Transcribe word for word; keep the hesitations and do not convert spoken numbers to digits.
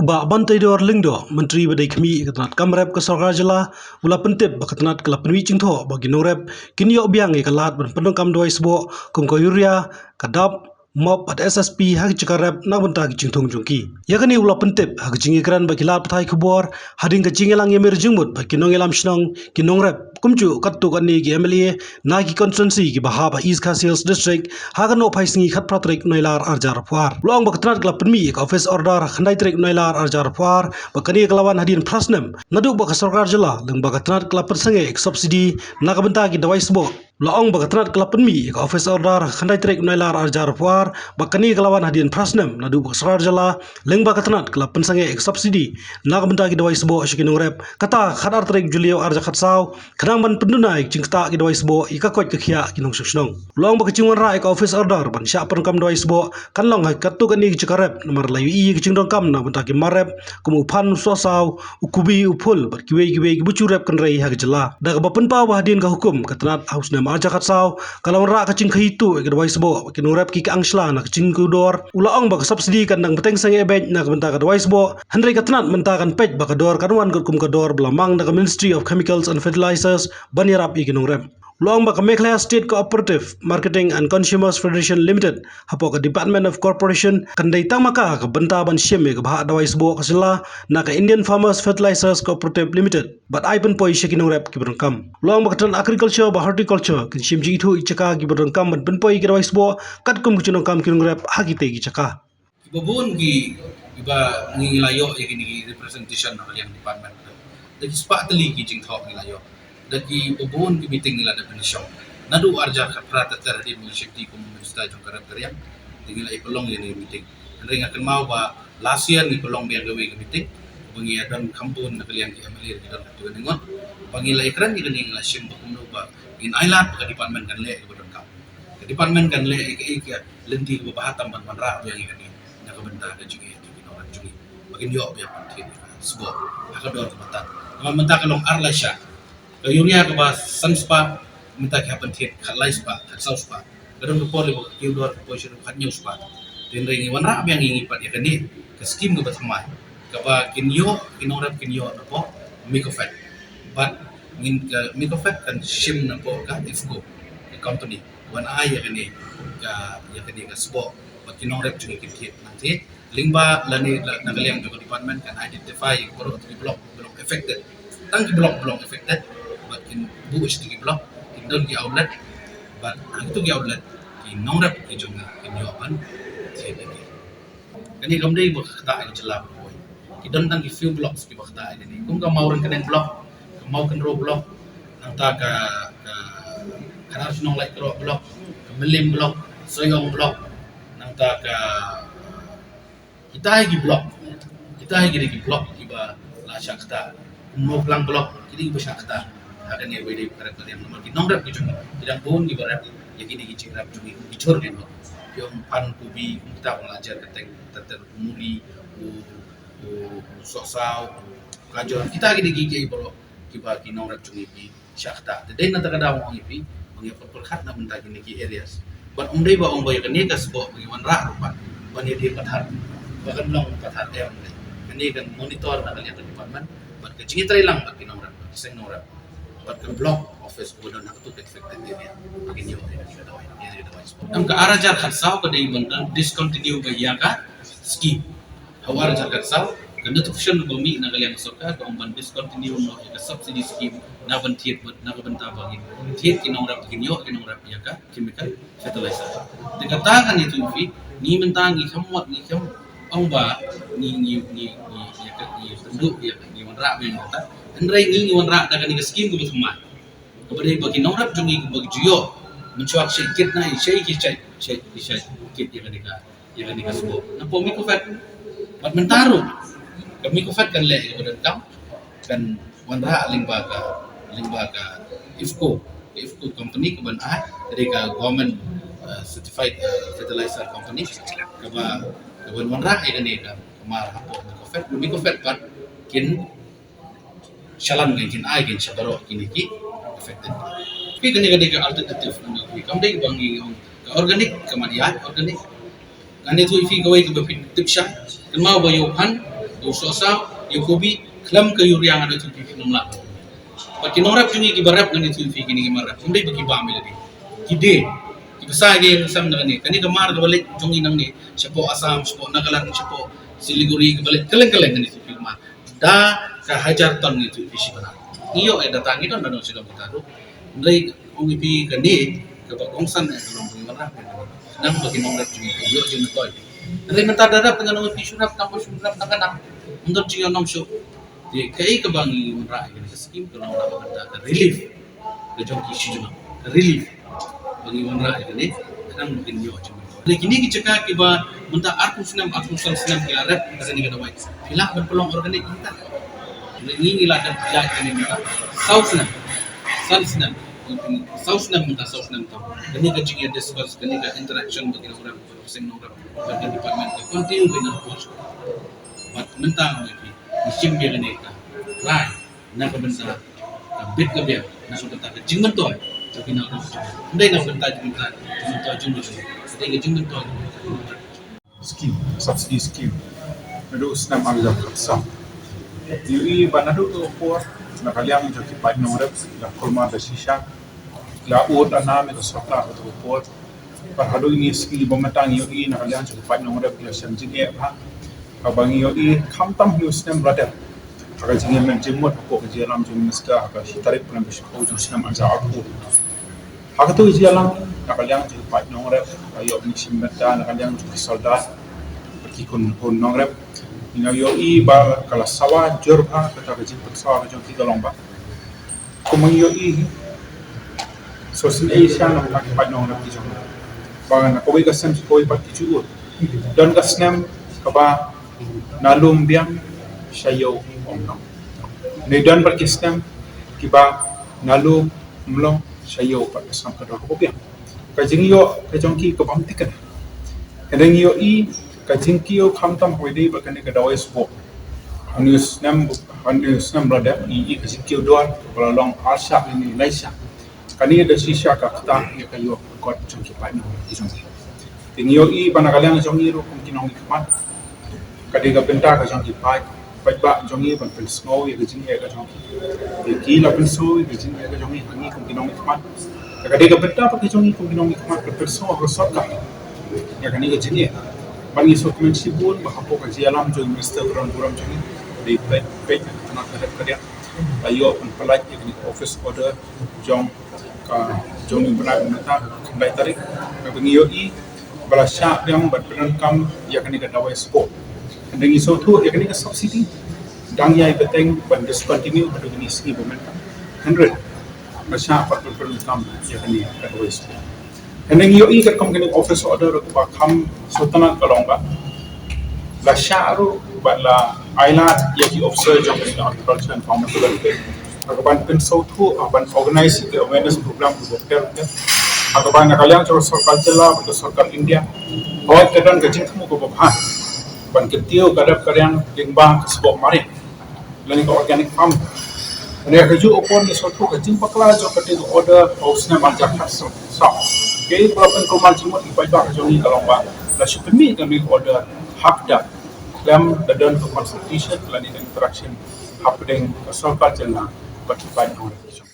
Bah Banteidor Lyngdoh, Myntri ba dei khmih ïa ka tnat kam rep ka Sorkar Jylla, u la pyntip ba ka tnat ka la pynmih jingthoh ba ki nongrep kin ïoh biang ïa ka lad ban pyndonkam dawai sboh kum ka urea, ka dap, mop bad S S P ha ki jaka rep na ka bynta ki jingthung jong ki. Ïa kane u la pyntip ha ka jingïakren bad ki lad pathai khubor hadien ka jingïalang ïamir jingmut bad ki nongïalam shnong, ki nongrep kumjuh katto katne ki M L A na ki constituency kiba hap ha East Khasi Hills District ha ka nohphai sngi khatphra tarik Nailar arhajar arphew ar. U la ong ba ka tnat ka la pynmih ïa ka office order ha khyndai tarik Nailar arhajar arphew ar, bad kane ka la wan hadien phra snem naduh ba ka Sorkar Jylla lyngba ka tnat ka la pynsangeh ïa ka subsidy na ka bynta ki dawai sboh. U la ong ba ka tnat ka la pynmih ïa ka office order ha khyndai tarik Nailar arhajar arphew ar, bad kane ka la wan hadien phra snem naduh ba ka Sorkar Jylla lyngba ka tnat ka la pynsangeh ïa ka subsidy na ka bynta ki dawai sboh sha ki nongrep. Kata khatar tarik July arhajar khatsaw, khnang ban pynduna ïa ka jingktah ki dawai sboh ïa ka koit ka khiah ki nongshong shnong. U la ong ba ka jingwanrah ïa ka office order ban shah pyndonkam dawai sboh kan long ha katto katne ki jaka rep, namar la ïohi ïa ka jingdonkam na ka bynta ki mar rep kum u phan, u sohsaw, u kubi, u phul bad kiwei kiwei kiba ju rep kynrei ha ka jylla. Da kaba pynpaw ba hadien ka hukum ka tnat ha u snem arhajar khatsaw ka la wanrah ka jingkhaïi tuh ïa ka dawai sboh bad ki nongrep ki kyang shla na ka jingkiew dor. U la ong ba ka subsidy kan dang bteng sangeh beit na ka bynta ka dawai sboh, hynrei ka tnat mynta kan peit ba ka dor kan wan katkum ka dor ba la mang da ka Ministry of Chemicals and Fertilizers ban ïarap ïa ki nongrep. U la ong ba ka Meghalaya State Cooperative Marketing and Consumers Federation Limited hapoh ka Department of Cooperation kan dei tang ma ka ka bynta ban shim ïa ka bhah dawai sboh ka jylla na ka Indian Farmers Fertilizers Cooperative Limited bad ai pynpoi sha ki nongrep kiba donkam. U la ong ba ka tnat Agriculture bad Horticulture kin shim jingithuh ïa ki jaka kiba donkam ban pynpoi ïa ki dawai sboh katkum ka jingdonkam ki nongrep ha kitei ki jaka. Kiba bun ki, kiba ngi la ïoh ïa kine ki representation na ka liang department. Da ki spah tylli ki jingthoh ngi la ïoh. Da kiba bun ki meeting ngi la dep ban shong. Naduh arhajar khatphra ter ter hadien ba ngi shakti kum u minister jong ka rep ka riang, te ngi la ïa pynlong ïa kine ki meeting. Hynrei nga kynmaw ba last year ngi pynlong biang kawei ka meeting ba ngi ïa don kham bun na ka liang ki M L A ki don katto katne ngut. Ba ngi la ïakren ïa kane, ngi la shim ba kumno ba ngin ailad ba ka department kan leh kaba donkam. Ka department kan leh ïa ka, ïa ka lynti kaba bha tam ban wanrah biang ïa kane na ka bynta ka jingeh jong ki nongrep jong ngi ba kin ïoh biang ban thied ïa ka sboh ha ka dor kaba tad. Namar mynta ka long ar lai shah, ka urea kaba san spah mynta ki hap ban thied khatlai spah, khatsaw spah. Ka don ka por lei ba ka kiew dor ka poi sha khathynñiew spah. Te hynrei ngi wanrah biang ïa ngi pat ïa kane ka skim kaba thymmai kaba kin ïoh, ki nongrep kin ïoh napoh Micofed. Bad ngin, ka Micofed kan shim napoh ka IFFCO, ka company wan ai ïa kane ka, ïa kane ka sboh bad ki nongrep jong ngi kin thied nangtei. Lyngba lane la, na ka liang jong ka department kan identify ïa baroh ki block ba long affected. Tang ki block ba long affected bad kin buh sha ki block, kin don ki outlet bad ha kito ki outlet ki nongrep ki jong ngi kin ïoh ban thied ïa ki. Kane kam dei ba ka ktah ïa ka jylla baroh. Ki don tang ki few blocks kiba ktah ïa kane. Kum ka Mawryngkneng block, ka Mawkynrew block, nangta ka, ka Khadar Shnong Laitkroh block, ka Mylliem block, Sohiong block, nangta ka, kita hi ki block, kita hi ki dei ki block kiba la shah ktah. Mawphlang block, ki dei kiba shah ktah ha kane kawei de ka rep ka riang namar ki nongrep ki jong ngi ki dang bun kiba rep ïa kine ki jingrep jong ngi, ki jhur ki block. Ki ong phan, kubi, kum kita ba nga la jer kyrteng, ter ter, u muri, u, u, u sohsaw, u gajor, kita ki dei ki, ki baroh kiba ki nongrep jong ngi ki shah ktah. Te dei na kata ka daw nga ong ïa phi ba ngi ïa pyrkhat na bynta kine ki areas. Bad ym dei ba ong ba ïa kane ka sboh ba ngi wanrah ruh pat ban ïa die pathar ba kan long pathar, em, ym dei. Kane kan monitor na ka liang ka department bad ka jingïatreilang bad ki nongrep, ki seng nongrep. Bad ka block office ba don ha katu ka affected area ba kin ïoh ïa ka dawai, ïa ka dawai sboh. Em, ka ar hajar khatsaw ka dei ban discontinue ba ïa ka scheme. Ha u ar hajar khatsaw ka notification ba mih na ka liang ka sorkar ka ong ban discontinue noh ïa ka subsidy scheme na ban thied, na ka bynta ba ngin thied ki nongrep, kin ïoh ki nongrep ïa ka chemical fertilizer. Te kata kan ïathuh ïa phi, ngi mynta ngi kham mut, ngi kham ong ba ngi, ngi, ngi, ngi, ïa ka, ngi pynduh ïa ka, ngi wanrah biang mynta. Hynrei ngi, ngi wanrah da kane ka scheme kaba thymmai, kaba dei ba ki nongrep jong ngi ba ki ju ïoh mynshuwa ki shait kit na, ki shait, ki shait, ki shait, ki shait kit ïa kane ka, ïa kane ka sboh napoh Micofed. Bad mynta ruh ka Micofed kan leh ïa kaba donkam, kan wanrah lyngba ka, lyngba ka IFFCO, ka IFFCO company kaban ai, ka dei ka government, uh, certified, uh, fertilizer company kaba, kaban wanrah ïa kane ka, ka mar hapoh Micofed. Micofed pat kin shalan, kin, kin ai, kin sha baroh kine ki affected. Phi, kane ka dei ka alternative, kam dei ba ngi ong ka organic, ka mat ïa organic. Ngan ïathuh ïa phi kawei kaba phi tip shai. Kynmaw ba ïa u phan, Ïa u sohsap, ïa u kobi, khlem ka ïuriang, haduh tu phi phim lah. Bad ki nongrep jong ngi kiba rep ngan ïathuh ïa phi, kine ki marep, ym dei ba ki bam ïa lade. Ki dei, kiba sa ïa ki sem na kane, kane ka mar kaba leit jong ngi nangne, shapoh Assam, shapoh Nagaland, shapoh Siliguri, kaba leit kylleng kylleng, ngan ïathuh ïa phi ka mar. Da ka hajar ton ngan ïathuh ïa phi shi bynta. Ngi ïoh ïa data, ngi don da dong shi dong kita ruh. Hynrei ong ïa phi kane kaba kongsan, eh, ka long ba ngi wanrah, nang ba ki nongrep jong ngi ki ïoh jingmyntoi. Hynrei mynta da rep, ngan ong ïa phi shu rep, tang ba shu rep tang ka nang. Ym don jingïoh nong shuh. Te kaei kaba ngi wanrah ïa kane ka skim, ka long na ka bynta ka relief ka jong ki shu jingmyntoi. Ka relief ba ngi wanrah ïa kane, khnang ba kin ïoh jingmyntoi. Hynrei kine ki jaka kiba mynta arphew snem, arphew san snem ki la rep ïa kane ka dawai, phi lah ban pynlong organic mynta. Hynrei ngi, ngi la dep ïa kane mynta saw snem, san snem, saw snem mynta, saw snem tam. Kane ka jingïa discuss, kane ka interaction ba ki nongrep, ba ki seng nongrep, ba ki department ka continue ban ïa approach. Bad mynta ngi, ngi shim ïa kane ka rai na ka bynta ka bit ka biang, na ka bynta ka jingmyntoi jong ki nongrep. Ym dei na ka bynta jingmyntoi, jingmyntoi jong ngi, ka dei ka jingmyntoi. Scheme, subsidy scheme. Naduh u snem ar hajar khatsaw. Ïohi ba naduh tu por, na ka liang jong ki paid nongrep, la kulmar da shisha, la ud da nam ïa ka sorkar ha tu por. Bad haduh kine ki sngi ba mynta ngi ïohi na ka liang jong ki paid nongrep ki la shem jingeh bha. Kaba ngi ïohi khamtam hynñiew snem la dep ha ka jingïalam jingmut hapoh ka jingïalam jong u Minister ha ka shi tarik bnai ba shiphew jong u snem ar hajar arphew. Ha katu ka jingïalang, na ka liang jong ki paid nongrep, ka ïoh ban shim bynta na ka liang jong ki soldar bad ki khun, khun nongrep. Ngi ïohi ba ka la sawa jur bha kata ka jingpynsawa ka jong ki, ka long ba kumba ngi ïohi, shisien ei sha na ka paid nongrep ki jong ngi, ba na kawei ka snem sha kawei pat ki ju ud. Don ka snem kaba na lum biang sha ïew ym long. Ne don pat ki snem kiba na lum ym long sha ïew pat ka snem ka dor kaba biang. Ka jingïoh ka jong ki ka bym thikna. Hynrei ngi ïohi ka jingkiew khamtam ha kaba ïadei bad kane ka dawai sboh. Hynñiew snem, hynñiew snem ba la dep, ngi ïohi ka jingkiew dor kaba la long ar shah ne lai shah. Kane da shisha ka ktah ïa ka ïoh ka kot jong ki paid nongrep ki jong ngi. Te ngi ïohi ba na ka liang jong ngi ruh kum ki nongmihkhmat, ka dei ka bynta ka jong ki paid, paidbah jong ngi ban pynsngew ïa ka jingeh ka jong ki. Te ki la pynsngew ïa ka jingeh ka jong ngi ha ngi kum ki nongmihkhmat. Te ka dei ka bynta pat ka jong ngi kum ki nongmihkhmat ban pynsngew ha ka sorkar ïa kane ka jingeh. Bad ngi sngewkmen shibun ba hapoh ka jingïalam jong u Minister ba don burom jong ngi, dei peit, peit na ka tnat ka dep ka diang, la ïoh ban pyllait ïa kane ka office order jong ka, jong u bnai mynta, khyndai tarik, kaba ngi ïohi ba la shah biang ban pyndonkam ïa kane ka dawai sboh. Hynrei ngi sngewthuh ïa kane ka subsidy dang ïai bteng ban discontinue haduh kine ki sngi ba mynta. Hynrei la shah pat ban pyndonkam ïa kane ka dawai sboh. Hynrei ngi ïohi katkum kane ka office order kaba kham sngewtynnat ka long ba la shah ruh bad la ailad ïa ki officer jong ka Agriculture and Farmers Welfare ha kaban pynsngewthuh, ha kaban organize ïa ki awareness program kaba bha, ha kaban na ka liang jong ka sorkar jylla bad ka sorkar India, hooid ka don ka jingthmu kaba bha ban kyntiew ka dep ka diang lyngba ka sboh marit lane ka organic farm. Hynrei ha kajuh ka por ngi sngewthuh ka jingbakla jong kata ka order ha u snem ar hajar khatsaw. Kaei kaba la pynkulmar jingmut ïa ki paidbah jong ngi ka long ba la shu pynmih kane ka order ha khadar khlem da don ka consultation lane ka interaction hapdeng ka sorkar jylla bad ki paid nongrep.